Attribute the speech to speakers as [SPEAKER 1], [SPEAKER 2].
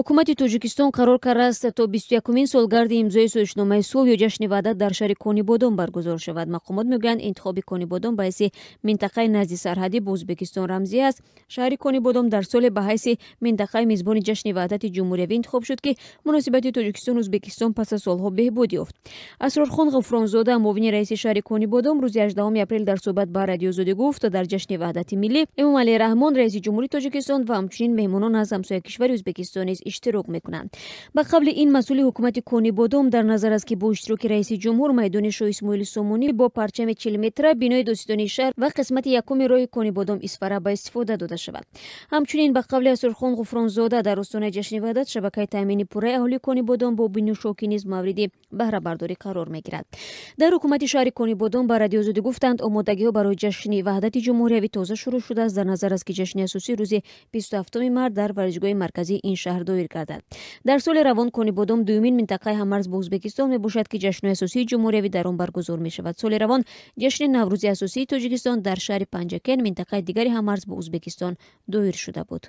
[SPEAKER 1] Ҳукумати Тоҷикистон қарор кардааст, то 21-умин солгарди имзои созишномаи сулҳ ё ҷашни Ваҳдат дар шаҳри Конибодом баргузор шавад. Мақомот мегӯянд, интихоби Конибодом ба ҳайси минтақаи назди сарҳадӣ бо Ӯзбекистон рамзӣ аст. Шаҳри Конибодом дар соле ба ҳайси минтақаи мизбони ҷашни Ваҳдати ҷумҳуриявӣ интихоб шуд, ки муносибати Тоҷикистону Ӯзбекистон пас аз солҳо беҳбуд ёфт. Асрорхон Ғуфронзода, муовини раиси шаҳри Конибодом, рӯзи 18 апрел дар суҳбат ба Радиои Озодӣ гуфт, дар ҷашни Ваҳдати миллӣ Эмомалӣ Раҳмон, раиси ҷумҳури Тоҷикистон, ва ҳамчунин меҳмонон аз ҳамсоя кишвари Ӯзбекистон низ иштирок мекунанд. Ба қавли ин масъули ҳукумати Конибодом, дар назар аст, ки бо иштироки раиси ҷумҳур майдони Шоҳ Исмоили Сомонӣ бо парчами 40 метра, бинои додситонии шаҳр ва қисмати якуми роҳи Конибодом Исфара ба истифода дода шавад. Ҳамчунин, ба қавли Асрорхон Ғуфронзода, дар остонаи ҷашни Ваҳдат шабакаи таъмини пурраи аҳолии Конибодом бо оби нӯшокӣ низ мавриди баҳрабардорӣ қарор мегирад. Дар ҳукумати шаҳри Конибодом ба Радиои Озодӣ гуфтанд, омодагиҳо барои ҷашни Ваҳдати ҷумҳуриявӣ тоза шурӯъ шудааст. Дар назар аст, ки ҷашни асосӣ рӯзи 27 март дар варзишгоҳи марказии ин шаҳр доир гардад. Дар соли равон Конибодом дуюмин минтақаи ҳаммарз бо Ӯзбекистон мебошад, ки ҷашнҳои асосии ҷумҳуриявӣ дар он баргузор мешавад. Соли равон ҷашни Наврӯзи асосии Тоҷикистон дар шаҳри Панҷакент, минтақаи дигари ҳаммарз бо Ӯзбекистон, доир шуда буд.